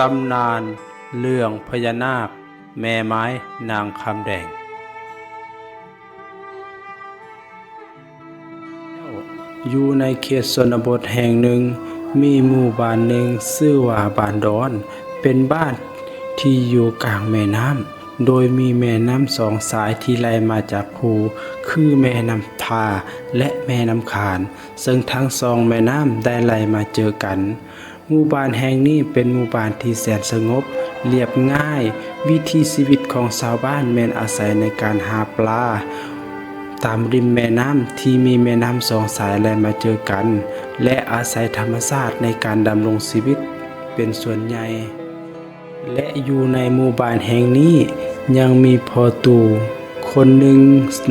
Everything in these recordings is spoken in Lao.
ຕຳນານເລື່ອງພະຍານາກແມ່ໄມ້ນາງຄຳແດງ. ຢູ່ໃນເຂດຊົນນະບົດແຫ່ງໜຶ່ງ, ມີໝູ່ບ້ານໜຶ່ງຊື່ວ່າບ້ານດອນ, ເປັນບ້ານທີ່ຢູ່ກາງແມ່ນ້ຳ, ໂດຍມີແມ່ນ້ຳສອງສາຍທີ່ໄຫຼມາຈາກພູ, ຄືແມ່ນ້ຳທາ ແລະ ແມ່ນ້ຳຂານ, ເຊິ່ງທັງສອງແມ່ນ້ຳໄດ້ໄຫຼມາເຈີກັນ. ໝູ່ບ້ານແຫ່ງນີ້ເປັນໝູ່ບ້ານທີ່ແສນສະຫງົບ, ລຽບງ່າຍ, ວິຖີຊີວິດຂອງຊາວບ້ານແມ່ນອາໄສໃນການຫາປາຕາມລິມແມ່ນ້ຳທີ່ມີແມ່ນ້ຳສອງສາຍໄຫຼມາເຈີກັນ ແລະ ອາໄສທຳມະຊາດໃນການດຳລົງຊີວິດເປັນສ່ວນໃຫຍ່. ແລະ ຢູ່ໃນໝູ່ບ້ານແຫ່ງນີ້ຍັງມີພໍ່ຕູ້ຄົນໜຶ່ງ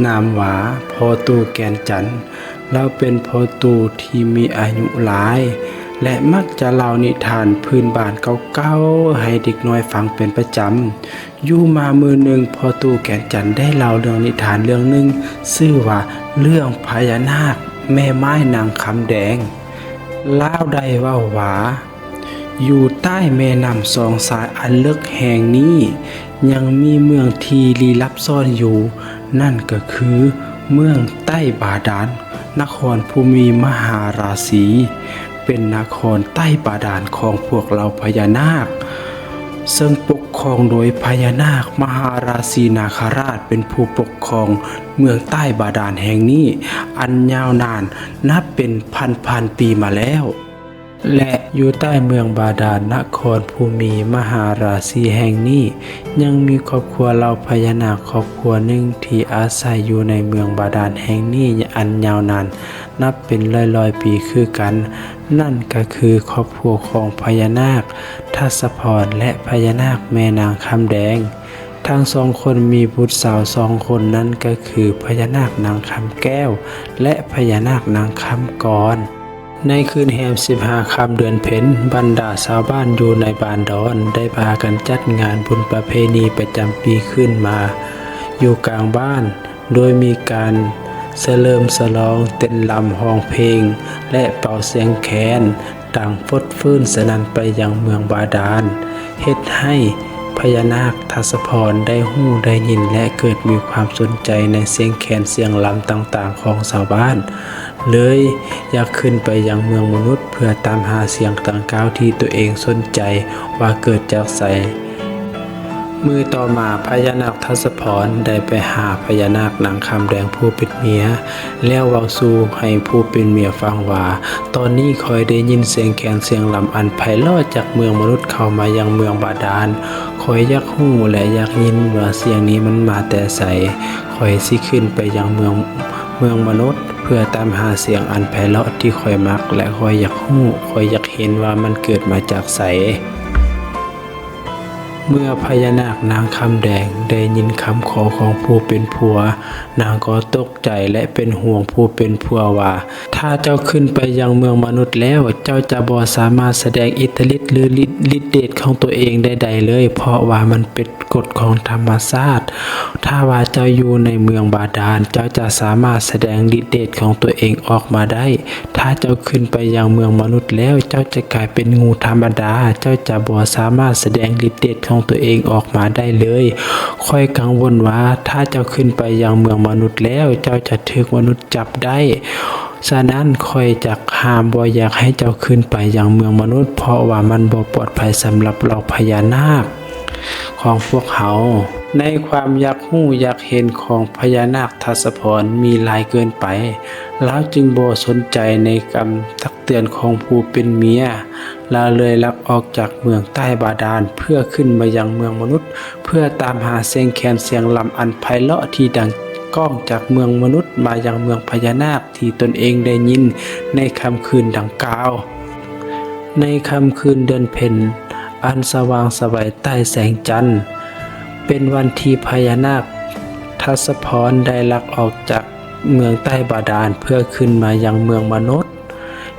ນາມວ່າພໍ່ຕູ້ແກ່ນຈັນ. ລາວເປັນພໍ່ຕູ້ທີ່ມີອາຍຸຫຼາຍ ແລະ ມັກຈະເລົ່ານິທານພື້ນບ້ານເກົ່າໆໃຫ້ເດັກນ້ອຍຟັງເປັນປະຈຳ. ຢູ່ມາມື້ໜຶ່ງ, ພໍ່ຕູ້ແກ່ນຈັນໄດ້ເລົ່າເລື່ອງນິທານເລື່ອງໜຶ່ງ, ຊື່ວ່າເລື່ອງພະຍານາກແມ່ໄມ້ນາງຄຳແດງ. ລາວໄດ້ເວົ້າວ່າ ຢູ່ໃຕ້ແມ່ນ້ຳສອງສາຍອັນເລິກແຫ່ງນີ້ ຍັງມີເມືອງທີ່ລີ້ລັບຊ້ອນຢູ່, ນັ້ນກໍຄືເມືອງໃຕ້ບາດານ, ນະຄອນພູມີມະຫາລາຊີ, ເປັນນະຄອນໃຕ້ບາດານຂອງພວກເຫຼົ່າພະຍານາກ, ເຊິ່ງປົກຄອງໂດຍພະຍານາກມະຫາລາຊີນາຄະລາດເປັນຜູ້ປົກຄອງເມືອງໃຕ້ບາດານແຫ່ງນີ້ ອັນຍາວນານນັບເປັນພັນໆປີມາແລ້ວ. ແລະ ຢູ່ໃຕ້ເມືອງບາດານນະຄອນພູມີມະຫາລາຊີແຫ່ງນີ້ ຍັງມີຄອບຄົວເຫຼົ່າພະຍານາກຄອບຄົວໜຶ່ງທີ່ອາໄສຢູ່ໃນເມືອງບາດານແຫ່ງນີ້ອັນຍາວນານນັບເປັນຮ້ອຍໆປີຄືກັນ, ນັ້ນກໍຄືຄອບຄົວຂອງພະຍານາກທັດສະພອນ ແລະ ພະຍານາກແມ່ນາງຄຳແດງ. ທັງສອງຄົນມີບຸດສາວສອງຄົນ, ນັ້ນກໍຄືພະຍານາກນາງຄຳແກ້ວ ແລະ ພະຍານາກນາງຄຳກອນ. ໃນຄືນແຮມສິບຫ້າຄ່ຳເດືອນເພັນ, ບັນດາຊາວບ້ານຢູ່ໃນບ້ານດອນໄດ້ພາກັນຈັດງານບຸນປະເພນີປະຈຳປີຂຶ້ນມາຢູ່ກາງບ້ານ, ໂດຍມີການສະເຫຼີມສະຫຼອງ, ເຕັ້ນລຳ, ຮ້ອງເພງ ແລະ ເປົ່າສຽງແຄນ ດັງຟົດຟື້ນສະໜັ່ນໄປຍັງເມືອງບາດານ, ເຮັດໃຫ້ພະຍານາກທັດສະພອນໄດ້ຮູ້ໄດ້ຍິນ ແລະ ເກີດມີຄວາມສົນໃຈໃນສຽງແຄນສຽງລຳຕ່າງໆຂອງຊາວບ້ານ, ເລີຍຢາກຂຶ້ນໄປຍັງເມືອງມະນຸດເພື່ອຕາມຫາສຽງດັ່ງກ່າວທີ່ຕົວເອງສົນໃຈວ່າເກີດຈາກໃສ. ມື້ຕໍ່ມາ, ພະຍານາກທັດສະພອນໄດ້ໄປຫາພະຍານາກນາງຄຳແດງຜູ້ເປັນເມຍ, ແລ້ວເວົ້າສູ່ໃຫ້ຜູ້ເປັນເມຍຟັງວ່າ, ຕອນນີ້ຂ້ອຍໄດ້ຍິນສຽງແຄນສຽງລຳອັນໄພເລາະຈາກເມືອງມະນຸດເຂົ້າມາຍັງເມືອງບາດານ. ຂ້ອຍຢາກຮູ້ ແລະ ຢາກຍິນວ່າສຽງນີ້ມັນມາແຕ່ໃສ. ຂ້ອຍຊິຂຶ້ນໄປຍັງເມືອງ, ເມືອງມະນຸດ ເພື່ອຕາມຫາສຽງອັນໄພເລາະທີ່ຂ້ອຍມັກ ແລະ ຂ້ອຍຢາກຮູ້, ຂ້ອຍຢາກເຫັນວ່າມັນເກີດມາຈາກໃສ. ເມື່ອພະຍານາກນາງຄຳແດງໄດ້ຍິນຄຳຂໍຂອງຜູ້ເປັນຜົວ, ນາງກໍຕົກໃຈ ແລະ ເປັນຫ່ວງຜູ້ເປັນຜົວວ່າ, ຖ້າເຈົ້າຂຶ້ນໄປຍັງເມືອງມະນຸດແລ້ວ, ເຈົ້າຈະບໍ່ສາມາດສະແດງອິດທະລິດ ຫຼື ລິດເດດຂອງຕົວເອງໃດໆເລີຍ, ເພາະວ່າມັນເປັນກົດຂອງທຳມະຊາດ. ຖ້າວ່າເຈົ້າຢູ່ໃນເມືອງບາດານ, ເຈົ້າຈະສາມາດສະແດງລິດເດດຂອງຕົວເອງອອກມາໄດ້. ຖ້າເຈົ້າຂຶ້ນໄປຍັງເມືອງມະນຸດແລ້ວ, ເຈົ້າຈະກາຍເປັນງູທຳມະດາ, ເຈົ້າຈະບໍ່ສາມາດສະແດງລິດເດດຂອງຕົວເອງອອກມາໄດ້ເລີຍ. ຂ້ອຍກັງວົນວ່າ ຖ້າເຈົ້າຂຶ້ນໄປຍັງເມືອງມະນຸດແລ້ວ, ເຈົ້າຈະຖືກມະນຸດຈັບໄດ້. ສະນັ້ນ, ຂ້ອຍຈະຫ້າມບໍ່ຢາກໃຫ້ເຈົ້າຂຶ້ນໄປຍັງເມືອງມະນຸດ, ເພາະວ່າມັນບໍ່ປອດໄພສຳລັບເຫຼົ່າພະຍານາກຂອງພວກເຮົາ. ໃນຄວາມຢາກຮູ້ຢາກເຫັນຂອງພະຍານາກທັດສະພອນມີຫຼາຍເກີນໄປ, ລາວຈຶ່ງບໍ່ສົນໃຈໃນຄຳຕັກເຕືອນຂອງຜູ້ເປັນເມຍ. ລາວເລີຍລັກອອກຈາກເມືອງໃຕ້ບາດານ ເພື່ອຂຶ້ນມາຍັງເມືອງມະນຸດ, ເພື່ອຕາມຫາສຽງແຄນສຽງລຳອັນໄພເລາະທີ່ດັງກ້ອງຈາກເມືອງມະນຸດມາຍັງເມືອງພະຍານາກ ທີ່ຕົນເອງໄດ້ຍິນໃນຄ່ຳຄືນດັ່ງກ່າວ. ໃນຄ່ຳຄືນເດືອນເພັນອັນສະຫວ່າງສະໄຫວໃຕ້ແສງຈັນ, ເປັນວັນທີ່ພະຍານາກທັດສະພອນໄດ້ລັກອອກຈາກເມືອງໃຕ້ບາດານ ເພື່ອຂຶ້ນມາຍັງເມືອງມະນຸດ,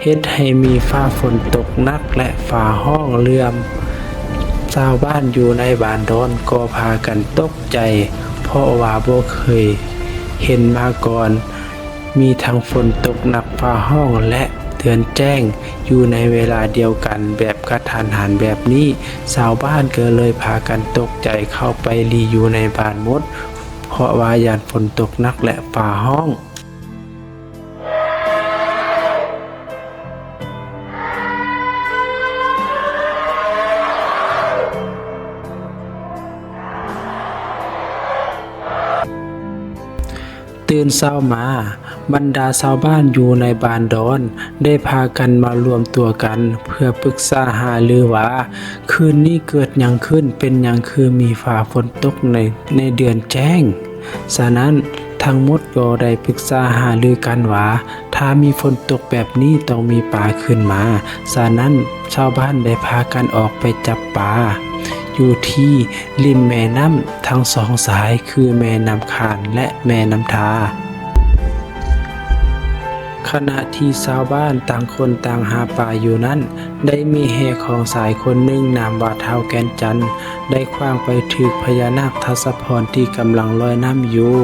ເຮັດໃຫ້ມີຟ້າຝົນຕົກໜັກ ແລະ ຟ້າຮ້ອງເຫຼື່ອມ. ຊາວບ້ານຢູ່ໃນບ້ານດອນກໍພາກັນຕົກໃຈ, ເພາະວ່າບໍ່ເຄີຍເຫັນມາກ່ອນ. ມີທັງຝົນຕົກໜັກ, ຟ້າຮ້ອງ ແລະ ເດືອນແຈ້ງຢູ່ໃນເວລາດຽວກັນແບບກະທັນຫັນແບບນີ້, ຊາວບ້ານກໍເລີຍພາກັນຕົກໃຈເຂົ້າໄປຫຼີ່ຢູ່ໃນບ້ານໝົດ, ເພາະວ່າຢ້ານຝົນຕົກໜັກ ແລະ ຟ້າຮ້ອງ. ຕື່ນເຊົ້າມາ, ບັນດາຊາວບ້ານຢູ່ໃນບ້ານດອນໄດ້ພາກັນມາລວມຕົວກັນເພື່ອປຶກສາຫາລືວ່າ ຄືນນີ້ເກີດຫຍັງຂຶ້ນ, ເປັນຫຍັງຄືມີຟ້າຝົນຕົກໃນ ໃນເດືອນແຈ້ງ? ສະນັ້ນ, ທັງໝົດກໍໄດ້ປຶກສາຫາລືກັນວ່າ ຖ້າມີຝົນຕົກແບບນີ້ຕ້ອງມີປາຂຶ້ນມາ. ສະນັ້ນ, ຊາວບ້ານໄດ້ພາກັນອອກໄປຈັບປາຢູ່ທີ່ລິມແມ່ນ້ຳທັງສອງສາຍ ຄືແມ່ນ້ຳຂານ ແລະ ແມ່ນ້ຳທາ. ຂະນະທີ່ຊາວບ້ານຕ່າງຄົນຕ່າງຫາປາຢູ່ນັ້ນ, ໄດ້ມີແຮ່ຂອງຊາຍຄົນໜຶ່ງນາມວ່າທ້າວແກ່ນຈັນ ໄດ້ຂວ້າງໄປຖືກພະຍານາກທັດສະພອນທີ່ກຳລັງລອຍນ້ຳຢູ່.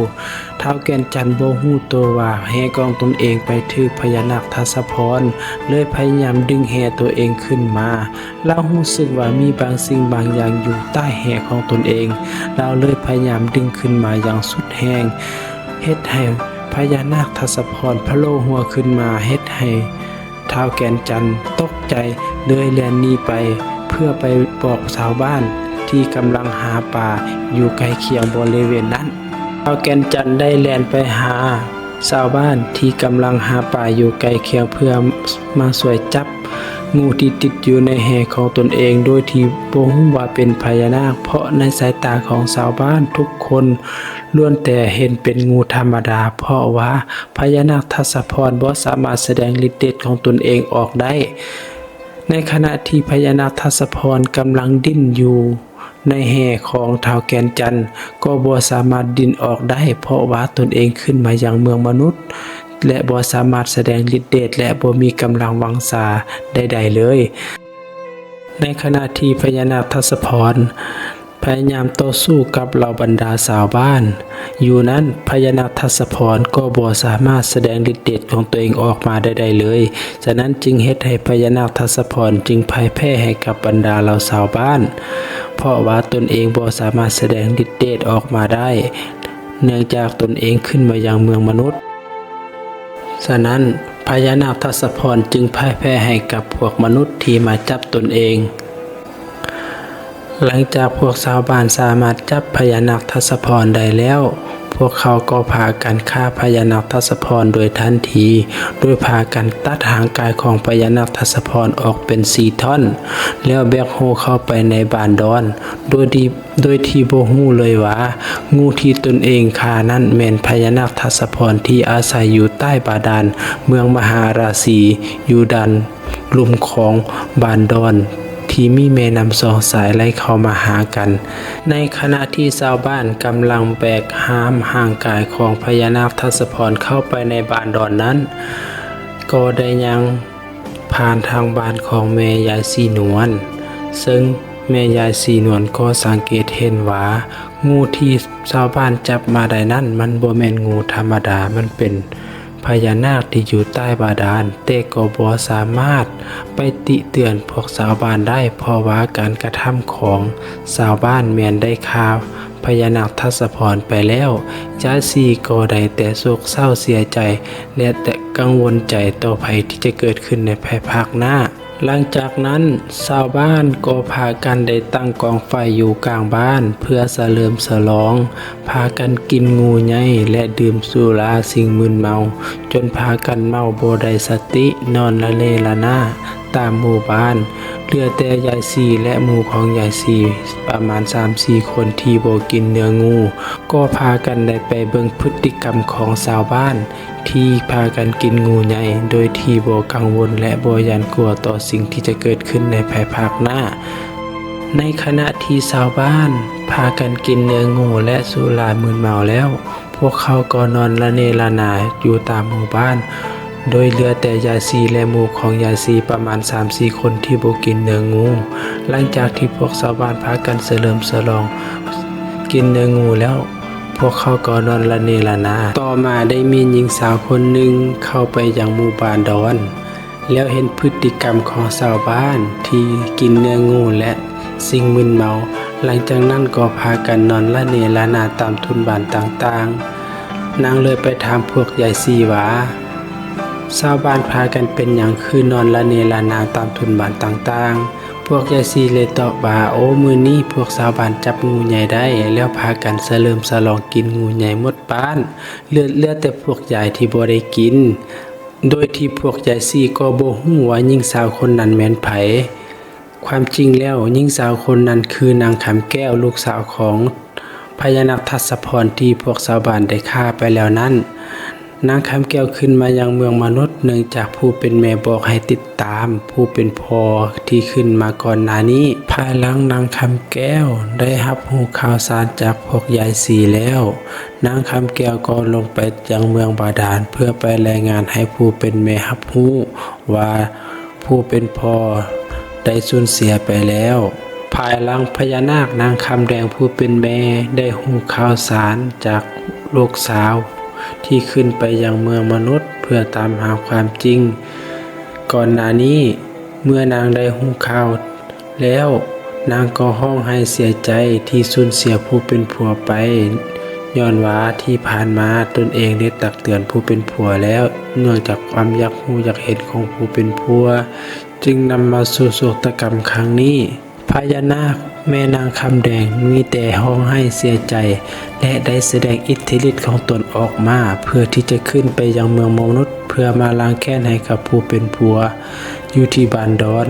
ທ້າວແກ່ນຈັນບໍ່ຮູ້ໂຕວ່າແຮ່ຂອງຕົນເອງໄປຖືກພະຍານາກທັດສະພອນ, ເລີຍພະຍາຍາມດຶງແຮ່ຕົວເອງຂຶ້ນມາ. ລາວຮູ້ສຶກວ່າມີບາງສິ່ງບາງຢ່າງຢູ່ໃຕ້ແຮ່ຂອງຕົນເອງ. ລາວເລີຍພະຍາຍາມດຶງຂຶ້ນມາຢ່າງສຸດແຮງ, ເຮັດໃຫ້ພະຍານາກທັດສະພອນພະໂລ້ຫົວຂຶ້ນມາ, ເຮັດໃຫ້ ທ້າວແກ່ນຈັນຕົກໃຈ ເລີຍແລ່ນໜີໄປເພື່ອໄປບອກຊາວບ້ານທີ່ກຳລັງຫາປາຢູ່ໃກ້ຄຽງບໍລິເວນນັ້ນ. ທ້າວແກ່ນຈັນໄດ້ແລ່ນໄປຫາຊາວບ້ານທີ່ກຳລັງຫາປາຢູ່ໃກ້ຄຽງ ເພື່ອມາຊ່ວຍຈັບງູທີ່ຕິດຢູ່ໃນແຮ່ຂອງຕົນເອງ ໂດຍທີ່ບໍ່ຮູ້ວ່າເປັນພະຍານາກ, ເພາະໃນສາຍຕາຂອງຊາວບ້ານທຸກຄົນ ລ້ວນແຕ່ເຫັນເປັນງູທຳມະດາ, ເພາະວ່າພະຍານາກທັດສະພອນບໍ່ສາມາດສະແດງລິດເດດຂອງຕົນເອງອອກໄດ້. ໃນຂະນະທີ່ພະຍານາກທັດສະພອນກຳລັງດີ້ນຢູ່ໃນແຮ່ຂອງທ້າວແກ່ນຈັນ ກໍບໍ່ສາມາດດີ້ນອອກໄດ້, ເພາະວ່າຕົນເອງຂຶ້ນມາຍັງເມືອງມະນຸດ ແລະ ບໍ່ສາມາດສະແດງລິດເດດ ແລະ ບໍ່ມີກຳລັງວັງຊາໃດໆເລີຍ. ໃນຂະນະທີ່ພະຍານາກທັດສະພອນ ພະຍາຍາມຕໍ່ສູ້ກັບເຫຼົ່າບັນດາຊາວບ້ານຢູ່ນັ້ນ, ພະຍານາກທັດສະພອນກໍບໍ່ສາມາດສະແດງລິດເດດຂອງຕົວເອງອອກມາໄດ້ເລີຍ. ສະນັ້ນຈຶ່ງເຮັດໃຫ້ພະຍານາກທັດສະພອນຈຶ່ງພ່າຍແພ້ໃຫ້ກັບບັນດາເຫຼົ່າຊາວບ້ານ, ເພາະວ່າຕົນເອງບໍ່ສາມາດສະແດງລິດເດດອອກມາໄດ້, ເນື່ອງຈາກຕົນເອງຂຶ້ນມາຍັງເມືອງມະນຸດ. ສະນັ້ນ, ພະຍານາກທັດສະພອນຈຶ່ງພ່າຍແພ້ໃຫ້ກັບພວກມະນຸດທີ່ມາຈັບຕົນເອງ. ຫຼັງຈາກພວກຊາວບ້ານສາມາດຈັບພະຍານາກທັດສະພອນໄດ້ແລ້ວ, ພວກເຂົາກໍພາກັນຂ້າພະຍານາກທັດສະພອນໂດຍທັນທີ, ໂດຍພາກັນຕັດຮ່າງກາຍຂອງພະຍານາກທັດສະພອນອອກເປັນສີ່ທ່ອນ, ແລ້ວແບກໂຮເຂົ້າໄປໃນບ້ານດອນ, ໂດຍທີ່ ໂດຍທີ່ບໍ່ຮູ້ເລີຍວ່າ ງູທີ່ຕົນເອງຂ້ານັ້ນແມ່ນພະຍານາກທັດສະພອນທີ່ອາໄສຢູ່ໃຕ້ບາດານເມືອງມະຫາລາສີ ຢູ່ດ້ານລຸ່ມຂອງບ້ານດອນ ທີ່ມີແມ່ນ້ຳສອງສາຍໄຫຼເຂົ້າມາຫາກັນ. ໃນຂະນະທີ່ຊາວບ້ານກຳລັງແບກຫາມຮ່າງກາຍຂອງພະຍານາກທັດສະພອນເຂົ້າໄປໃນບ້ານດອນນັ້ນ, ກໍໄດ້ຍ່າງ ຜ່ານທາງບ້ານຂອງແມ່ຍາຍສີນວນ, ເຊິ່ງແມ່ຍາຍສີນວນກໍສັງເກດເຫັນວ່າ ງູທີ່ຊາວບ້ານຈັບມາໄດ້ນັ້ນ ມັນບໍ່ແມ່ນງູທຳມະດາ, ມັນເປັນພະຍານາກທີ່ຢູ່ໃຕ້ບາດານ, ແຕ່ກໍບໍ່ສາມາດໄປຕິເຕືອນພວກຊາວບ້ານໄດ້, ເພາະວ່າການກະທຳຂອງຊາວບ້ານແມ່ນໄດ້ຂ້າ ພະຍານາກທັດສະພອນໄປແລ້ວ, ຍາຍສີກໍໄດ້ແຕ່ໂສກເສົ້າເສຍໃຈ ແລະ ແຕ່ກັງວົນໃຈຕໍ່ໄພທີ່ຈະເກີດຂຶ້ນໃນພາຍພາກໜ້າ. ຫຼັງຈາກນັ້ນ, ຊາວບ້ານກໍພາກັນໄດ້ຕັ້ງກອງໄຟຢູ່ກາງບ້ານເພື່ອສະເຫຼີມສະຫຼອງ, ພາກັນກິນງູໃຫຍ່ ແລະ ດື່ມສຸລາສິ່ງມຶນເມົາ, ຈົນພາກັນເມົາບໍ່ໄດ້ສະຕິ, ນອນລະເນລະນາ ຕາມໝູ່ບ້ານ, ເຫຼືອແຕ່ຍາຍສີ ແລະ ໝູ່ຂອງຍາຍສີ ປະມານສາມສີ່ຄົນທີ່ບໍ່ກິນເນື້ອງູ ກໍພາກັນໄດ້ໄປເບິ່ງພຶດຕິກຳຂອງຊາວບ້ານທີ່ພາກັນກິນງູໃຫຍ່ ໂດຍທີ່ບໍ່ກັງວົນ ແລະ ບໍ່ຢ້ານກົວຕໍ່ສິ່ງທີ່ຈະເກີດຂຶ້ນໃນພາຍພາກໜ້າ. ໃນຂະນະທີ່ຊາວບ້ານພາກັນກິນເນື້ອງູ ແລະ ສຸລາມຶນເມົາແລ້ວ, ພວກເຂົາກໍນອນລະເນລະນາຢູ່ຕາມໝູ່ບ້ານ, ໂດຍເຫຼືອແຕ່ຍາຍສີ ແລະ ໝູ່ຂອງຍາຍສີປະມານສາມສີ່ຄົນທີ່ບໍ່ກິນເນື້ອງູ. ຫຼັງຈາກທີ່ພວກຊາວບ້ານພາກັນສະເຫຼີມສະຫຼອງກິນເນື້ອງູແລ້ວ, ພວກເຂົາກໍນອນລະເນລະນາ. ຕໍ່ມາໄດ້ມີຍິງສາວຄົນໜຶ່ງເຂົ້າໄປຍັງໝູ່ບ້ານດອນ, ແລ້ວເຫັນພຶດຕິກຳຂອງຊາວບ້ານທີ່ກິນເນື້ອງູ ແລະ ສິ່ງມຶນເມົາ. ຫຼັງຈາກນັ້ນກໍພາກັນນອນລະເນລະນາຕາມທຸ່ນບ້ານຕ່າງໆ. ນາງເລີຍໄປຖາມພວກຍາຍສີວ່າ ຊາວບ້ານພາກັນເປັນຫຍັງຄືນອນລະເນລະນາຕາມທຸ່ນບ້ານຕ່າງໆ? ພວກຍາຍສີເລີຍຕອບວ່າ ໂອ້ ມື້ນີ້ພວກຊາວບ້ານຈັບງູໃຫຍ່ໄດ້ ແລ້ວພາກັນສະເຫຼີມສະຫຼອງກິນງູໃຫຍ່ໝົດບ້ານ, ເຫຼືອ ເຫຼືອແຕ່ພວກຍາຍທີ່ບໍ່ໄດ້ກິນ. ໂດຍທີ່ພວກຍາຍສີກໍບໍ່ຮູ້ວ່າຍິງສາວຄົນນັ້ນແມ່ນໃຜ. ຄວາມຈິງແລ້ວ ຍິງສາວຄົນນັ້ນຄືນາງຄຳແກ້ວ ລູກສາວຂອງພະຍານາກທັດສະພອນທີ່ພວກຊາວບ້ານໄດ້ຂ້າໄປແລ້ວນັ້ນ. ນາງຄຳແກ້ວຂຶ້ນມາຍັງເມືອງມະນຸດ ເນື່ອງຈາກຜູ້ເປັນແມ່ບອກໃຫ້ຕິດຕາມຜູ້ເປັນພໍ່ທີ່ຂຶ້ນມາກ່ອນໜ້ານີ້. ພາຍຫຼັງນາງຄຳແກ້ວໄດ້ຮັບຮູ້ຂ່າວສານຈາກພວກຍາຍສີແລ້ວ, ນາງຄຳແກ້ວກໍລົງໄປຍັງເມືອງບາດານ ເພື່ອໄປລາຍງານໃຫ້ຜູ້ເປັນແມ່ຮັບຮູ້ວ່າ ຜູ້ເປັນພໍ່ໄດ້ສູນເສຍໄປແລ້ວ. ພາຍຫຼັງພະຍານາກນາງຄຳແດງຜູ້ເປັນແມ່ໄດ້ຮູ້ຂ່າວສານຈາກລູກສາວທີ່ຂຶ້ນໄປຍັງເມືອງມະນຸດເພື່ອຕາມຫາຄວາມຈິງກ່ອນໜ້ານີ້, ເມື່ອນາງໄດ້ຮູ້ຂ່າວແລ້ວ, ນາງກໍຮ້ອງໄຫ້ເສຍໃຈທີ່ສູນເສຍຜູ້ເປັນຜົວໄປ, ຍ້ອນວ່າທີ່ຜ່ານມາຕົນເອງໄດ້ຕັກເຕືອນຜູ້ເປັນຜົວແລ້ວ, ເນື່ອງຈາກຄວາມຢາກຮູ້ຢາກເຫັນຂອງຜູ້ເປັນຜົວ ຈຶ່ງນຳມາສູ່ໂສກຕະກຳຄັ້ງນີ້. ພະຍານາກແມ່ນາງຄຳແດງມີແຕ່ຮ້ອງໄຫ້ເສຍໃຈ ແລະ ໄດ້ສະແດງອິດທິລິດຂອງຕົນອອກມາ ເພື່ອທີ່ຈະຂຶ້ນໄປຍັງເມືອງມະນຸດ ເພື່ອມາລ້າງແຄ້ນໃຫ້ກັບຜູ້ເປັນຜົວຢູ່ທີ່ບ້ານດອນ.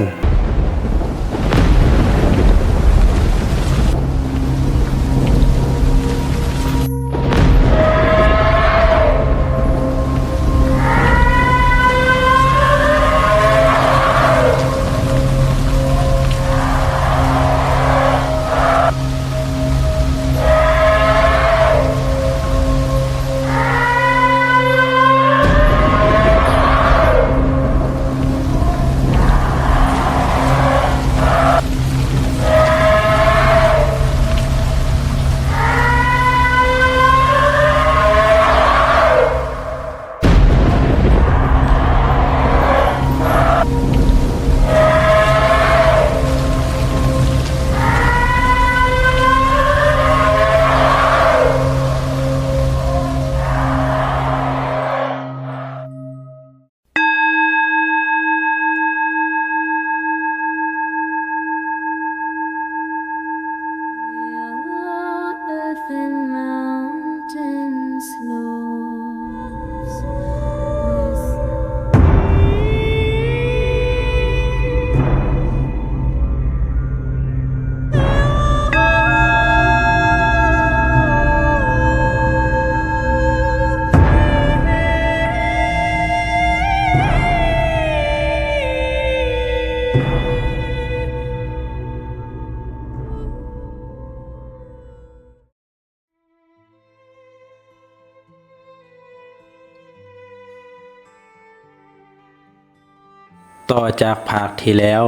ຕໍ່ຈາກພາກທີ່ແລ້ວ,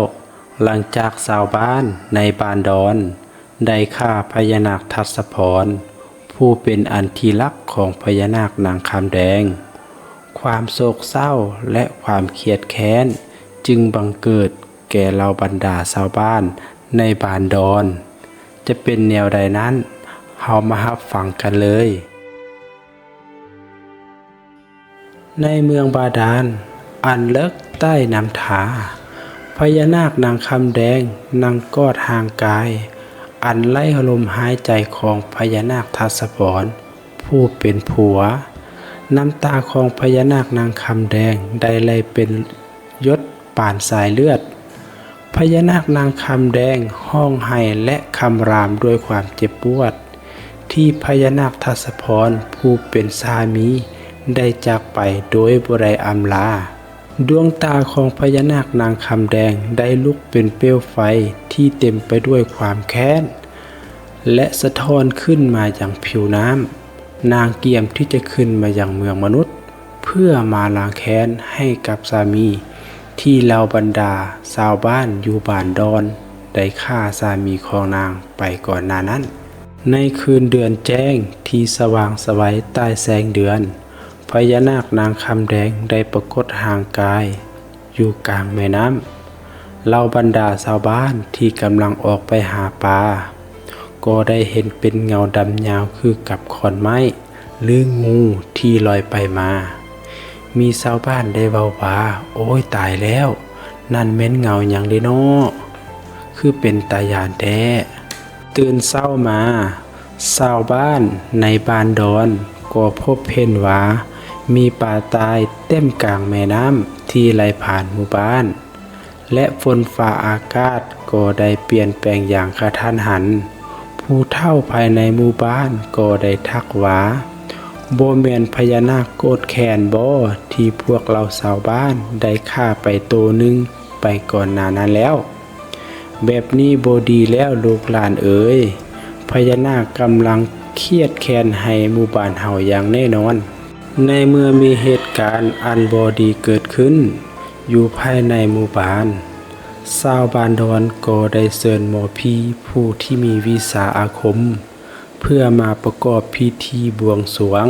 ຫຼັງຈາກຊາວບ້ານໃນບ້ານດອນໄດ້ຂ້າພະຍານາກທັດສະພອນ ຜູ້ເປັນອັນທີ່ລັກຂອງພະຍານາກນາງຄຳແດງ, ຄວາມໂສກເສົ້າ ແລະ ຄວາມຄຽດແຄ້ນຈຶ່ງບັງເກີດແກ່ເຫຼົ່າບັນດາຊາວບ້ານໃນບ້ານດອນ. ຈະເປັນແນວໃດນັ້ນ, ເຮົາມາຮັບຟັງກັນເລີຍ. ໃນເມືອງບາດານອັນເລິກໃຕ້ນ້ຳທາ, ພະຍານາກນາງຄຳແດງນັ່ງກອດຮ່າງກາຍອັນໄຮ້ລົມຫາຍໃຈຂອງພະຍານາກທັດສະພອນຜູ້ເປັນຜົວ. ນ້ຳຕາຂອງພະຍານາກນາງຄຳແດງໄດ້ໄຫຼເປັນ ຢົດປານສາຍເລືອດ. ພະຍານາກນາງຄຳແດງຮ້ອງໄຫ້ ແລະ ຄຳລາມດ້ວຍຄວາມເຈັບປວດ ທີ່ພະຍານາກທັດສະພອນຜູ້ເປັນສາມີໄດ້ຈາກໄປໂດຍບໍ່ໄດ້ອຳລາ. ດວງຕາຂອງພະຍານາກນາງຄຳແດງໄດ້ລຸກເປັນເປວໄຟທີ່ເຕັມໄປດ້ວຍຄວາມແຄ້ນ ແລະ ສະທ້ອນຂຶ້ນມາຍັງຜິວນ້ຳ. ນາງກຽມທີ່ຈະຂຶ້ນມາຍັງເມືອງມະນຸດ ເພື່ອມາລ້າງແຄ້ນໃຫ້ກັບສາມີ ທີ່ເຫຼົ່າບັນດາຊາວບ້ານຢູ່ບ້ານດອນໄດ້ຂ້າສາມີຂອງນາງໄປກ່ອນໜ້ານັ້ນ. ໃນຄືນເດືອນແຈ້ງທີ່ສະຫວ່າງສະໄຫວໃຕ້ແສງເດືອນ, ພະຍານາກນາງຄຳແດງໄດ້ປາກົດຮ່າງກາຍ ຢູ່ກາງແມ່ນ້ຳ. ເຫຼົ່າບັນດາຊາວບ້ານທີ່ກຳລັງອອກໄປຫາປາ ກໍໄດ້ເຫັນເປັນເງົາດຳຍາວຄືກັບຂອນໄມ້ ຫຼື ງູທີ່ລອຍໄປມາ. ມີຊາວບ້ານໄດ້ເວົ້າວ່າ, ໂອ້ຍ ຕາຍແລ້ວ, ນັ້ນແມ່ນເງົາຫຍັງເດເນາະ? ຄືເປັນຕາຢ້ານແທ້. ຕື່ນເຊົ້າມາ, ຊາວບ້ານໃນບ້ານດອນກໍພົບເຫັນວ່າມີປາຕາຍເຕັມກາງແມ່ນ້ຳທີ່ໄຫຼຜ່ານໝູ່ບ້ານ ແລະ ຝົນຟ້າອາກາດກໍໄດ້ປ່ຽນແປງຢ່າງກະທັນຫັນ. ຜູ້ເຖົ້າພາຍໃນໝູ່ບ້ານກໍໄດ້ທັກວ່າ, ບໍ່ແມ່ນພະຍານາກໂກດແຄ້ນບໍ ທີ່ພວກເຫຼົ່າຊາວບ້ານໄດ້ຂ້າໄປໂຕໜຶ່ງໄປກ່ອນໜ້ານັ້ນແລ້ວ? ແບບນີ້ບໍ່ດີແລ້ວລູກຫຼານເອີຍ, ພະຍານາກກຳລັງຄຽດແຄ້ນໃຫ້ໝູ່ບ້ານເຮົາຢ່າງແນ່ນອນ. ໃນເມື່ອມີເຫດການອັນບໍ່ດີເກີດຂຶ້ນຢູ່ພາຍໃນໝູ່ບ້ານ, ຊາວບ້ານດອນກໍໄດ້ເຊີນໝໍຜີຜູ້ທີ່ມີວິຊາອາຄົມ ເພື່ອມາປະກອບພິທີບວງສວງ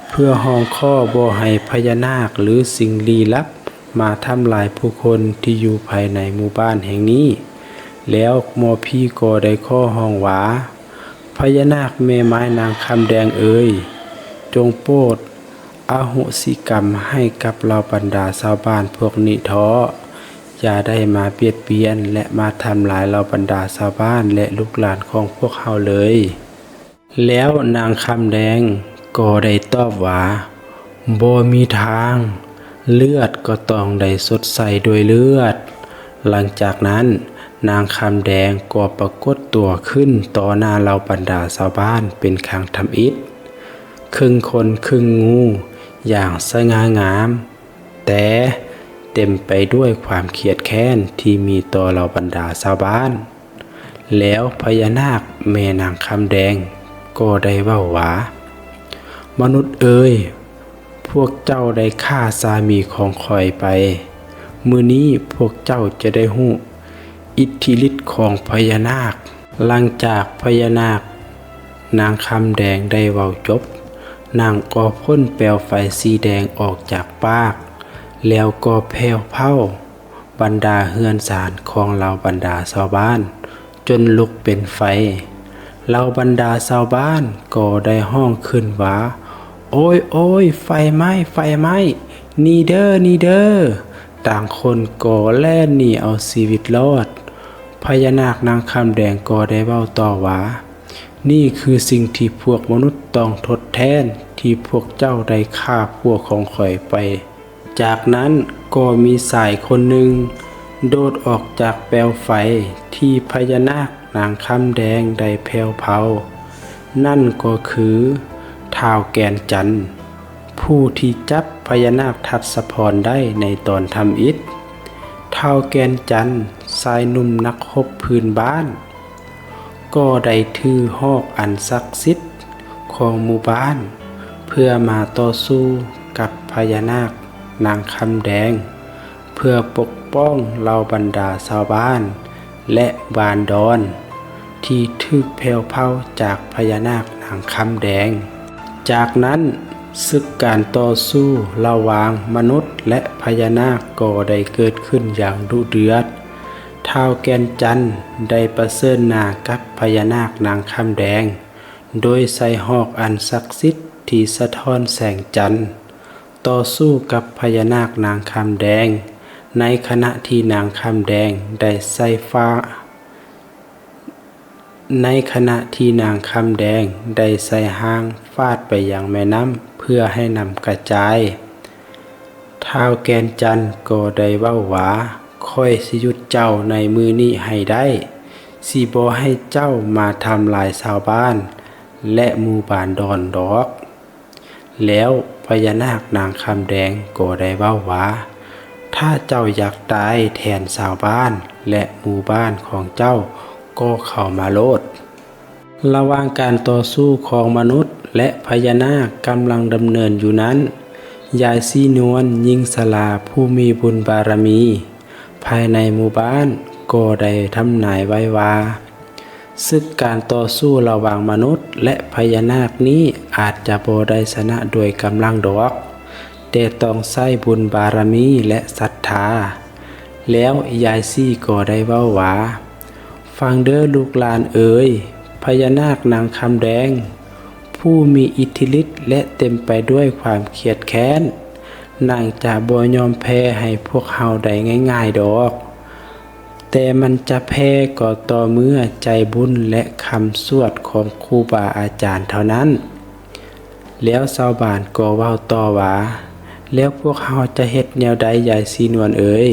ເພື່ອຮ້ອງຂໍບໍ່ໃຫ້ພະຍານາກ ຫຼື ສິ່ງລີ້ລັບມາທຳລາຍຜູ້ຄົນທີ່ຢູ່ພາຍໃນໝູ່ບ້ານແຫ່ງນີ້. ແລ້ວໝໍຜີກໍໄດ້ຂໍຮ້ອງວ່າ, ພະຍານາກແມ່ໝາຍນາງຄຳແດງເອີຍ, ຈົ່ງໂປດອະໂຫສິກຳໃຫ້ກັບເຫຼົ່າບັນດາຊາວບ້ານພວກນີ້ເທາະ. ຢ່າໄດ້ມາບຽດບຽນ ແລະ ມາທຳລາຍເຫຼົ່າບັນດາຊາວບ້ານ ແລະ ລູກຫຼານຂອງພວກເຮົາເລີຍ. ແລ້ວນາງຄຳແດງກໍໄດ້ຕອບວ່າ, ບໍ່ມີທາງ, ເລືອດກໍຕ້ອງໄດ້ຊົດໃຊ້ດ້ວຍເລືອດ. ຫຼັງຈາກນັ້ນ, ນາງຄຳແດງກໍປາກົດຕົວຂຶ້ນຕໍ່ໜ້າເຫຼົ່າບັນດາຊາວບ້ານເປັນຄັ້ງທຳອິດ, ເຄິ່ງຄົນເຄິ່ງງູ, ຢ່າງສະຫງ່າງາມ, ແຕ່ເຕັມໄປດ້ວຍຄວາມຄຽດແຄ້ນທີ່ມີຕໍ່ເຫຼົ່າບັນດາຊາວບ້ານ. ແລ້ວພະຍານາກແມ່ນາງຄຳແດງກໍໄດ້ເວົ້າວ່າ, ມະນຸດເອີຍ, ພວກເຈົ້າໄດ້ຂ້າສາມີຂອງຂ້ອຍໄປ. ມື້ນີ້ພວກເຈົ້າຈະໄດ້ຮູ້ອິດທິລິດຂອງພະຍານາກ. ຫຼັງຈາກພະຍານາກນາງຄຳແດງໄດ້ເວົ້າຈົບ, ນາງກໍພົ່ນແປວໄຟສີແດງອອກຈາກປາກ, ແລ້ວກໍແຜ່ວເຜົາບັນດາເຮືອນຊານຂອງເຫຼົ່າບັນດາຊາວບ້ານຈົນລຸກເປັນໄຟ. ເຫຼົ່າບັນດາຊາວບ້ານກໍໄດ້ຮ້ອງຂຶ້ນວ່າ, ໂອ້ຍ, ໂອ້ຍ, ໄຟໄໝ້, ໄຟໄໝ້, ໜີເດີ, ໜີເດີ! ຕ່າງຄົນກໍແລ່ນໜີເອົາຊີວິດລອດ. ພະຍານາກນາງຄຳແດງກໍໄດ້ເວົ້າຕໍ່ວ່າ, ນີ້ຄືສິ່ງທີ່ພວກມະນຸດຕ້ອງທົດແທນທີ່ພວກເຈົ້າໄດ້ຂ້າຜົວຂອງຂ້ອຍໄປ. ຈາກນັ້ນກໍມີຊາຍຄົນໜຶ່ງໂດດອອກຈາກແປວໄຟທີ່ພະຍານາກນາງຄຳແດງໄດ້ແຜ່ວເຜົາ. ນັ້ນກໍຄືທ້າວແກ່ນຈັນ, ຜູ້ທີ່ຈັບພະຍານາກທັດສະພອນໄດ້ໃນຕອນທຳອິດ. ທ້າວແກ່ນຈັນ, ຊາຍໜຸ່ມນັກຮົບພື້ນບ້ານ, ກໍໄດ້ຖືຫອກອັນສັກສິດຂອງໝູ່ບ້ານ ເພື່ອມາຕໍ່ສູ້ກັບພະຍານາກນາງຄຳແດງ, ເພື່ອປົກປ້ອງເຫຼົ່າບັນດາຊາວບ້ານ ແລະ ບ້ານດອນ ທີ່ຖືກແຜ່ວເຜົາຈາກພະຍານາກນາງຄຳແດງ. ຈາກນັ້ນ, ສຶກການຕໍ່ສູ້ລະຫວ່າງມະນຸດ ແລະ ພະຍານາກກໍໄດ້ເກີດຂຶ້ນຢ່າງດຸເດືອດ. ທ້າວແກ່ນຈັນໄດ້ປະເຊີນໜ້າກັບພະຍານາກນາງຄຳແດງ ໂດຍໃສ່ຫອກອັນສັກສິດທີ່ສະທ້ອນແສງຈັນ, ຕໍ່ສູ້ກັບພະຍານາກນາງຄຳແດງ, ໃນຂະນະທີ່ນາງຄຳແດງໄດ້ໃສ່ຟ້າ, ໃນຂະນະທີ່ນາງຄຳແດງໄດ້ໃສ່ຫາງຟາດໄປຍັງແມ່ນ້ຳເພື່ອໃຫ້ນ້ຳກະຈາຍ. ທ້າວແກ່ນຈັນກໍໄດ້ເວົ້າວ່າ, ຂ້ອຍຊິຢຸດເຈົ້າໃນມື້ນີ້ໃຫ້ໄດ້, ຊິບໍ່ໃຫ້ເຈົ້າມາທຳລາຍຊາວບ້ານ ແລະ ໝູ່ບ້ານດອນດອກ. ແລ້ວພະຍານາກນາງຄຳແດງກໍໄດ້ເວົ້າວ່າ, ຖ້າເຈົ້າຢາກຕາຍແທນຊາວບ້ານ ແລະ ໝູ່ບ້ານຂອງເຈົ້າ ກໍເຂົ້າມາໂລດ. ລະຫວ່າງການຕໍ່ສູ້ຂອງມະນຸດ ແລະ ພະຍານາກກຳລັງດຳເນີນຢູ່ນັ້ນ, ຍາຍສີນວນ ຍິງຊະລາຜູ້ມີບຸນບາລະມີ ພາຍໃນໝູ່ບ້ານກໍໄດ້ທຳນາຍໄວ້ວ່າ, ສຶກການຕໍ່ສູ້ລະຫວ່າງມະນຸດ ແລະ ພະຍານາກນີ້ອາດຈະບໍ່ໄດ້ຊະນະດ້ວຍກຳລັງດອກ, ແຕ່ຕ້ອງໃຊ້ບຸນບາລະມີ ແລະ ສັດທາ. ແລ້ວຍາຍຊີກໍໄດ້ເວົ້າວ່າ, ຟັງເດີ້ລູກຫຼານເອີຍ, ພະຍານາກນາງຄຳແດງ ຜູ້ມີອິດທິລິດ ແລະ ເຕັມໄປດ້ວຍຄວາມຄຽດແຄ້ນ, ນາງຈະບໍ່ຍອມແພ້ໃຫ້ພວກເຮົາໄດ້ງ່າຍໆດອກ. ແຕ່ມັນຈະແພ້ກໍຕໍ່ເມື່ອໃຈບຸນ ແລະ ຄຳສວດຂອງຄູບາອາຈານເທົ່ານັ້ນ. ແລ້ວຊາວບ້ານກໍເວົ້າຕໍ່ວ່າ, ແລ້ວພວກເຮົາຈະເຮັດແນວໃດ ຍາຍສີນວນເອີຍ?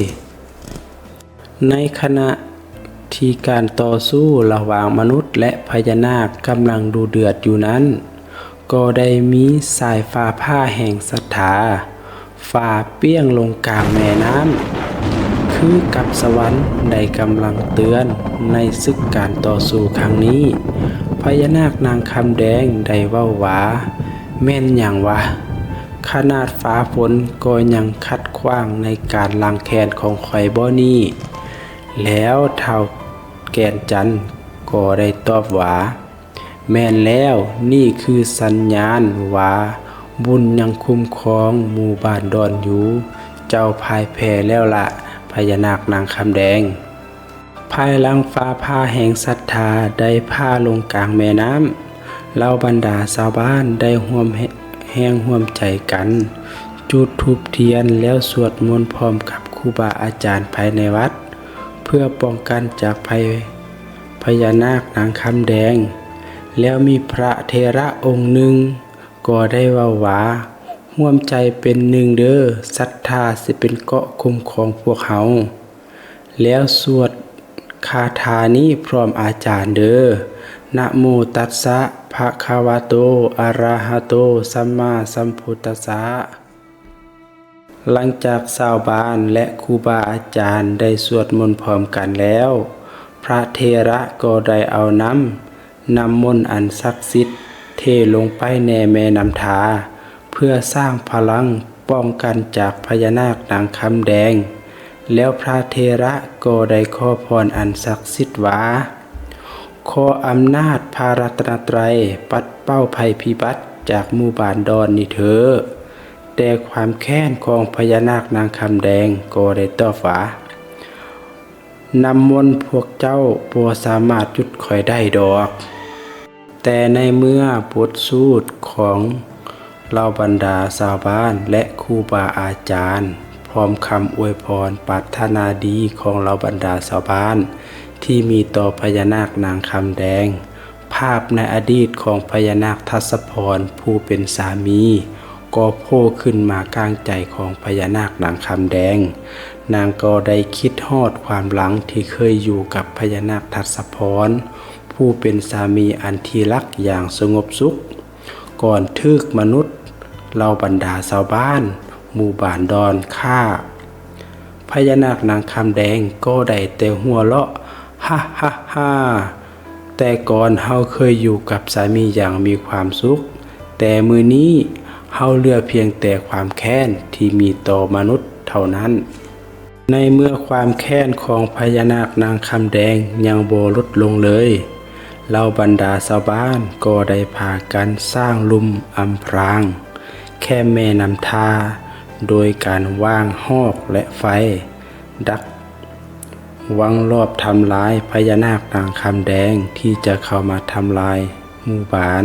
ໃນຂະນະທີ່ການຕໍ່ສູ້ລະຫວ່າງມະນຸດ ແລະ ພະຍານາກກຳລັງດຸເດືອດຢູ່ນັ້ນ, ກໍໄດ້ມີສາຍຟ້າຜ່າແຫ່ງສັດທາ ຟ້າປ່ຽງລົງກາງແມ່ນ້ຳ ຄືກັບສະຫວັນໄດ້ກຳລັງເຕືອນໃນສຶກການຕໍ່ສູ້ຄັ້ງນີ້. ພະຍານາກນາງຄຳແດງໄດ້ເວົ້າວ່າ, ແມ່ນຫຍັງວະ? ຂະໜາດຟ້າຝົນກໍຍັງຂັດຂວາງໃນການລ້າງແຄ້ນຂອງຂ້ອຍບໍນີ້? ແລ້ວທ້າວແກ່ນຈັນກໍໄດ້ຕອບວ່າ, ແມ່ນແລ້ວ, ນີ້ຄືສັນຍານວ່າບຸນຍັງຄຸ້ມຄອງໝູ່ບ້ານດອນຢູ່. ເຈົ້າພ່າຍແພ້ແລ້ວລະ ພະຍານາກນາງຄຳແດງ. ພາຍຫຼັງຟ້າຜ່າແຫ່ງສັດທາໄດ້ຜ່າລົງກາງແມ່ນ້ຳ, ເຫຼົ່າບັນດາຊາວບ້ານໄດ້ຮ່ວມແຮງຮ່ວມໃຈກັນ ຈຸດທູບທຽນ ແລ້ວສວດມົນພ້ອມກັບຄູບາອາຈານພາຍໃນວັດ ເພື່ອປ້ອງກັນຈາກໄພ ພະຍານາກນາງຄຳແດງ. ແລ້ວມີພະເຖລະອົງໜຶ່ງກໍໄດ້ເວົ້າວ່າ, ຮ່ວມໃຈເປັນໜຶ່ງເດີ້, ສັດທາຊິເປັນເກາະຄຸ້ມຄອງພວກເຮົາ. ແລ້ວສວດຄາຖານີ້ພ້ອມອາຈານເດີ້, ນະໂມຕັດສະ ພະຄະວະໂຕ ອະຣະຫະໂຕ ສຳມາສຳພຸດຕັດສະ. ຫຼັງຈາກຊາວບ້ານ ແລະ ຄູບາອາຈານໄດ້ສວດມົນພ້ອມກັນແລ້ວ, ພະເຖລະກໍໄດ້ເອົານ້ຳ ນ້ຳມົນອັນສັກສິດເທລົງໄປໃນແມ່ນ້ຳທາ ເພື່ອສ້າງພະລັງປ້ອງກັນຈາກພະຍານາກນາງຄຳແດງ. ແລ້ວພະເຖລະກໍໄດ້ຂໍພອນອັນສັກສິດວ່າ, ຂໍອຳນາດພະລັດຕະນະໄຕປັດເປົ່າໄພພິບັດຈາກໝູ່ບ້ານດອນນີ້ເທີ. ແຕ່ຄວາມແຄ້ນຂອງພະຍານາກນາງຄຳແດງກໍໄດ້ຕອບວ່າ, ນ້ຳມົນພວກເຈົ້າບໍ່ສາມາດຢຸດຂ້ອຍໄດ້ດອກ. ແຕ່ໃນເມື່ອບົດສູດຂອງເຫຼົ່າບັນດາຊາວບ້ານ ແລະ ຄູບາອາຈານ ພ້ອມຄຳອວຍພອນປາດຖະໜາດີຂອງເຫຼົ່າບັນດາຊາວບ້ານທີ່ມີຕໍ່ພະຍານາກນາງຄຳແດງ, ພາບໃນອະດີດຂອງພະຍານາກທັດສະພອນຜູ້ເປັນສາມີ ກໍໂຜ່ຂຶ້ນມາກາງໃຈຂອງພະຍານາກນາງຄຳແດງ. ນາງກໍໄດ້ຄິດຮອດຄວາມຫຼັງທີ່ເຄີຍຢູ່ກັບພະຍານາກທັດສະພອນ ຜູ້ເປັນສາມີອັນທີ່ຮັກຢ່າງສະຫງົບສຸກ ກ່ອນຖືກມະນຸດເຫຼົ່າບັນດາຊາວບ້ານໝູ່ບ້ານດອນຂ້າ. ພະຍານາກນາງຄຳແດງກໍໄດ້ແຕ່ຫົວເລາະ, ຮະຮະຮະ. ແຕ່ກ່ອນເຮົາເຄີຍຢູ່ກັບສາມີຢ່າງມີຄວາມສຸກ, ແຕ່ມື້ນີ້ເຮົາເຫຼືອພຽງແຕ່ຄວາມແຄ້ນທີ່ມີຕໍ່ມະນຸດເທົ່ານັ້ນ. ໃນເມື່ອຄວາມແຄ້ນຂອງພະຍານາກນາງຄຳແດງຍັງບໍ່ຫຼຸດລົງເລີຍ, ເຫຼົ່າບັນດາຊາວບ້ານກໍໄດ້ພາກັນສ້າງລຸ່ມອຳພຣາງແຄມແມ່ນ້ຳທາ ໂດຍການວາງຮອກ ແລະ ໄຟດັກ ວັງລອບທຳລາຍພະຍານາກນາງຄຳແດງທີ່ຈະເຂົ້າມາທຳລາຍໝູ່ບ້ານ.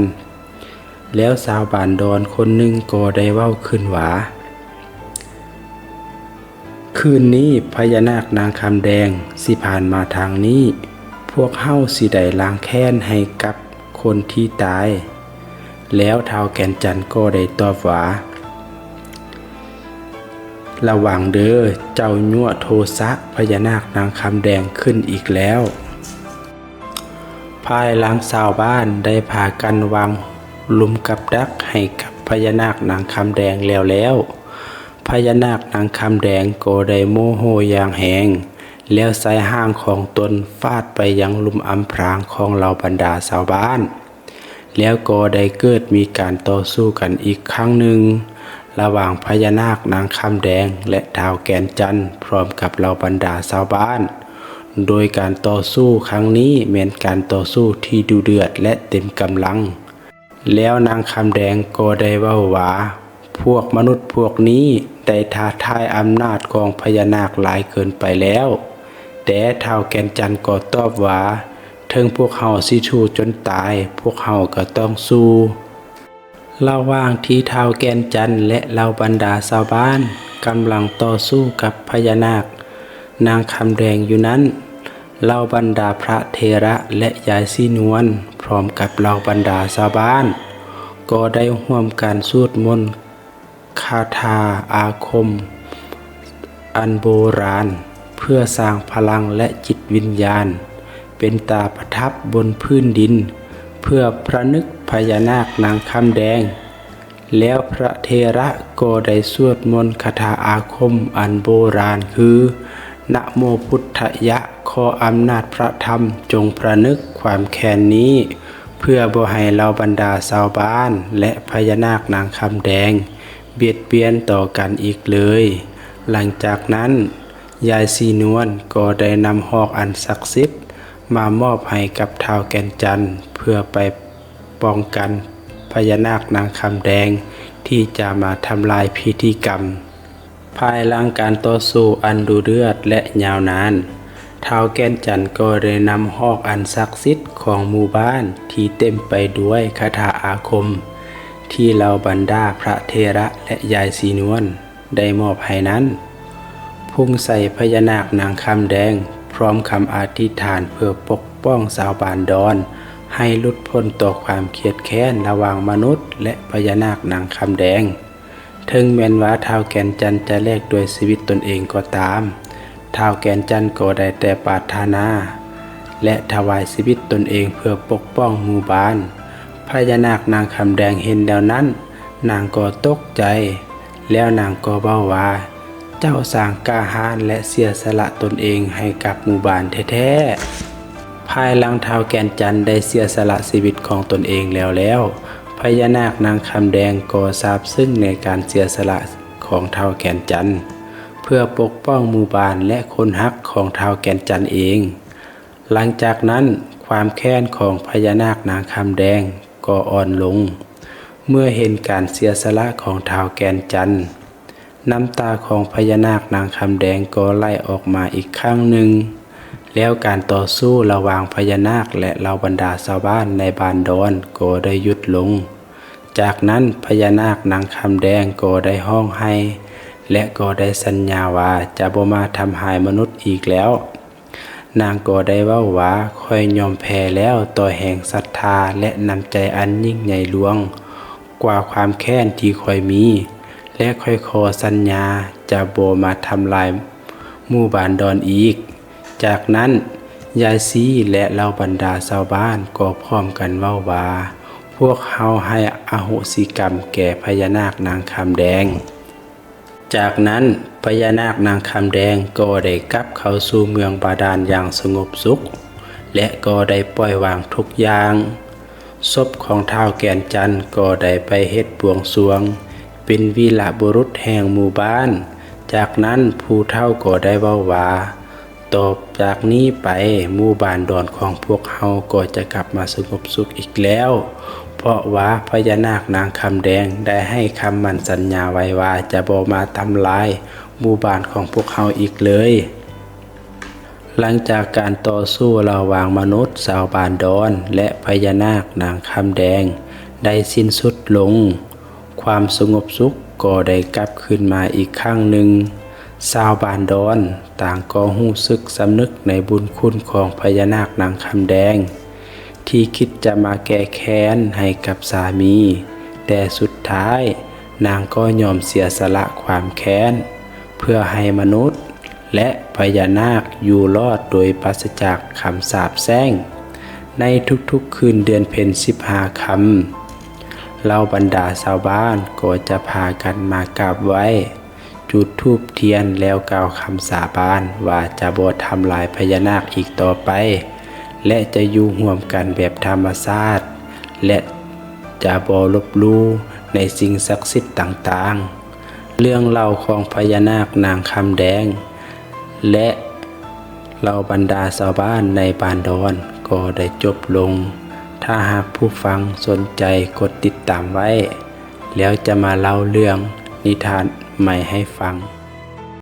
ແລ້ວຊາວບ້ານດອນຄົນໜຶ່ງກໍໄດ້ເວົ້າຂຶ້ນວ່າ, ຄືນນີ້ພະຍານາກນາງຄຳແດງຊິຜ່ານມາທາງນີ້, ພວກເຮົາຊິໄດ້ລ້າງແຄ້ນໃຫ້ກັບຄົນທີ່ຕາຍ. ແລ້ວທ້າວແກ່ນຈັນກໍໄດ້ຕອບວ່າ, ລະວັງເດີ້, ເຈົ້າຍົວະໂທສະພະຍານາກນາງຄຳແດງຂຶ້ນອີກແລ້ວ. ພາຍຫຼັງຊາວບ້ານໄດ້ພາກັນວາງລຸ່ມກັບດັກໃຫ້ກັບພະຍານາກນາງຄຳແດງແລ້ວແລ້ວ, ພະຍານາກນາງຄຳແດງກໍໄດ້ໂມໂຫຢ່າງແຮງ, ແລ້ວໃຊ້ຫາງຂອງຕົນຟາດໄປຍັງລຸ່ມອຳພຣາງຂອງເຫຼົ່າບັນດາຊາວບ້ານ. ແລ້ວກໍໄດ້ເກີດມີການຕໍ່ສູ້ກັນອີກຄັ້ງໜຶ່ງ ລະຫວ່າງພະຍານາກນາງຄຳແດງ ແລະ ທ້າວແກ່ນຈັນ ພ້ອມກັບເຫຼົ່າບັນດາຊາວບ້ານ, ໂດຍການຕໍ່ສູ້ຄັ້ງນີ້ແມ່ນການຕໍ່ສູ້ທີ່ດຸເດືອດ ແລະ ເຕັມກຳລັງ. ແລ້ວນາງຄຳແດງກໍໄດ້ເວົ້າວ່າ, ພວກມະນຸດພວກນີ້ໄດ້ທ້າທາຍອຳນາດຂອງພະຍານາກຫຼາຍເກີນໄປແລ້ວ. ແຕ່ທ້າວແກ່ນຈັນກໍຕອບວ່າ, ເຖິງພວກເຮົາຊິສູ້ຈົນຕາຍ, ພວກເຮົາກໍຕ້ອງສູ້. ລະຫວ່າງທີ່ທ້າວແກ່ນຈັນ ແລະ ເຫຼົ່າບັນດາຊາວບ້ານກຳລັງຕໍ່ສູ້ກັບພະຍານາກນາງຄຳແດງຢູ່ນັ້ນ, ເຫຼົ່າບັນດາພະເຖລະ ແລະ ຍາຍສີນວນ ພ້ອມກັບເຫຼົ່າບັນດາຊາວບ້ານ ກໍໄດ້ຮ່ວມກັນສູດມົນຄາຖາອາຄົມອັນໂບລານ ເພື່ອສ້າງພະລັງ ແລະ ຈິດວິນຍານເປັນຕາປະທັບບົນພື້ນດິນ ເພື່ອພະນຶກພະຍານາກນາງຄຳແດງ. ແລ້ວພະເຖລະກໍໄດ້ສວດມົນຄາຖາອາຄົມອັນໂບລານຄື, ນະໂມພຸດທະຍະ, ຂໍອຳນາດພະທຳຈົ່ງພະນຶກຄວາມແຄ້ນນີ້ ເພື່ອບໍ່ໃຫ້ເຫຼົ່າບັນດາຊາວບ້ານ ແລະ ພະຍານາກນາງຄຳແດງບຽດບຽນຕໍ່ກັນອີກເລີຍ. ຫຼັງຈາກນັ້ນ, ຍາຍສີນວນກໍໄດ້ນຳຫອກອັນສັກສິດມາມອບໃຫ້ກັບທ້າວແກ່ນຈັນ ເພື່ອໄປ ປ້ອງກັນພະຍານາກນາງຄຳແດງທີ່ຈະມາທຳລາຍພິທີກຳ. ພາຍຫຼັງການຕໍ່ສູ້ອັນດຸເດືອດ ແລະ ຍາວນານ, ທ້າວແກ່ນຈັນກໍໄດ້ນຳຫອກອັນສັກສິດຂອງໝູ່ບ້ານທີ່ເຕັມໄປດ້ວຍຄາຖາອາຄົມ ທີ່ເຫຼົ່າບັນດາພະເຖລະ ແລະ ຍາຍສີນວນ ໄດ້ມອບໃຫ້ນັ້ນ ພຸ່ງໃສ່ພະຍານາກນາງຄຳແດງ ພ້ອມຄຳອະທິຖານເພື່ອປົກປ້ອງຊາວບ້ານດອນ ໃຫ້ຫຼຸດພົ້ນຕໍ່ຄວາມຄຽດແຄ້ນລະຫວ່າງມະນຸດ ແລະ ພະຍານາກນາງຄຳແດງ. ເຖິງແມ່ນວ່າທ້າວແກ່ນຈັນຈະແລກດ້ວຍຊີວິດຕົນເອງກໍຕາມ, ທ້າວແກ່ນຈັນກໍໄດ້ແຕ່ປາດຖະໜາ ແລະ ຖວາຍຊີວິດຕົນເອງເພື່ອປົກປ້ອງໝູ່ບ້ານ. ພະຍານາກນາງຄຳແດງເຫັນແນວນັ້ນ, ນາງກໍຕົກໃຈ ແລ້ວນາງກໍເວົ້າວ່າ, ເຈົ້າຊ່າງກ້າຫານ ແລະ ເສຍສະຫຼະຕົນເອງໃຫ້ກັບໝູ່ບ້ານແທ້ໆ. ພາຍຫຼັງທ້າວແກ່ນຈັນໄດ້ເສຍສະຫຼະຊີວິດຂອງຕົນເອງແລ້ວແລ້ວ, ພະຍານາກນາງຄຳແດງກໍຊາບຊຶ້ງໃນການເສຍສະຫຼະຂອງທ້າວແກ່ນຈັນ ເພື່ອປົກປ້ອງໝູ່ບ້ານ ແລະ ຄົນຮັກຂອງທ້າວແກ່ນຈັນເອງ. ຫຼັງຈາກນັ້ນ, ຄວາມແຄ້ນຂອງພະຍານາກນາງຄຳແດງກໍອ່ອນລົງ ເມື່ອເຫັນການເສຍສະຫຼະຂອງທ້າວແກ່ນຈັນ. ນ້ຳຕາຂອງພະຍານາກນາງຄຳແດງກໍໄຫຼອອກມາອີກຄັ້ງໜຶ່ງ. ແລ້ວການຕໍ່ສູ້ລະຫວ່າງພະຍານາກ ແລະ ເຫຼົ່າບັນດາຊາວບ້ານໃນບ້ານດອນກໍໄດ້ຢຸດລົງ. ຈາກນັ້ນ, ພະຍານາກນາງຄຳແດງກໍໄດ້ຮ້ອງໄຫ້ ແລະ ກໍໄດ້ສັນຍາວ່າຈະບໍ່ມາທຳຮ້າຍມະນຸດອີກແລ້ວ. ນາງກໍໄດ້ເວົ້າວ່າ, ຂ້ອຍຍອມແພ້ແລ້ວຕໍ່ແຮງສັດທາ ແລະ ນ້ຳໃຈອັນຍິ່ງໃຫຍ່ຫຼວງກວ່າຄວາມແຄ້ນທີ່ຂ້ອຍມີ, ແລະ ຂ້ອຍຂໍສັນຍາຈະບໍ່ມາທຳລາຍໝູ່ບ້ານດອນອີກ. ຈາກນັ້ນ, ຍາຍຊີ ແລະ ເຫຼົ່າບັນດາຊາວບ້ານກໍພ້ອມກັນເວົ້າວ່າ, ພວກເຮົາໃຫ້ອະໂຫສິກຳແກ່ພະຍານາກນາງຄຳແດງ. ຈາກນັ້ນ, ພະຍານາກນາງຄຳແດງກໍໄດ້ກັບເຂົ້າສູ່ເມືອງບາດານຢ່າງສະຫງົບສຸກ ແລະ ກໍໄດ້ປ່ອຍວາງທຸກຢ່າງ. ສົບຂອງທ້າວແກ່ນຈັນກໍໄດ້ໄປເຮັດບວງສວງເປັນວີລະບຸລຸດແຫ່ງໝູ່ບ້ານ. ຈາກນັ້ນ, ຜູ້ເຖົ້າກໍໄດ້ເວົ້າວ່າ, ຕໍ່ຈາກນີ້ໄປ, ໝູ່ບ້ານດອນຂອງພວກເຮົາກໍຈະກັບມາສະຫງົບສຸກອີກແລ້ວ, ເພາະວ່າພະຍານາກນາງຄຳແດງໄດ້ໃຫ້ຄຳໝັ້ນສັນຍາໄວ້ວ່າຈະບໍ່ມາທຳລາຍໝູ່ບ້ານຂອງພວກເຮົາອີກເລີຍ. ຫຼັງຈາກການຕໍ່ສູ້ລະຫວ່າງມະນຸດຊາວບ້ານດອນ ແລະ ພະຍານາກນາງຄຳແດງໄດ້ສິ້ນສຸດລົງ, ຄວາມສະຫງົບສຸກກໍໄດ້ກັບຄືນມາອີກຄັ້ງໜຶ່ງ. ຊາວບ້ານດອນຕ່າງກໍຮູ້ສຶກສຳນຶກໃນບຸນຄຸນຂອງພະຍານາກນາງຄຳແດງ ທີ່ຄິດຈະມາແກ້ແຄ້ນໃຫ້ກັບສາມີ, ແຕ່ສຸດທ້າຍນາງກໍຍອມເສຍສະຫຼະຄວາມແຄ້ນ ເພື່ອໃຫ້ມະນຸດ ແລະ ພະຍານາກຢູ່ລອດໂດຍປາສະຈາກຄຳສາບແຊ່ງ. ໃນທຸກໆຄືນເດືອນເພັນສິບຫ້າຄ່ຳ, ເຫຼົ່າບັນດາຊາວບ້ານກໍຈະພາກັນມາກາບໄຫວ້, ຈຸດທູບທຽນ ແລ້ວກ່າວຄຳສາບານວ່າຈະບໍ່ທຳລາຍພະຍານາກອີກຕໍ່ໄປ ແລະ ຈະຢູ່ຮ່ວມກັນແບບທຳມະຊາດ ແລະ ຈະບໍ່ລົບຫຼູ່ໃນສິ່ງສັກສິດຕ່າງໆ. ເລື່ອງເລົ່າຂອງພະຍານາກນາງຄຳແດງ ແລະ ເຫຼົ່າບັນດາຊາວບ້ານໃນບ້ານດອນກໍໄດ້ຈົບລົງ. ຖ້າຫາກຜູ້ຟັງສົນໃຈກົດຕິດຕາມໄວ້ ແລ້ວຈະມາເລົ່າເລື່ອງນິທານໃໝ່ໃຫ້ຟັງ.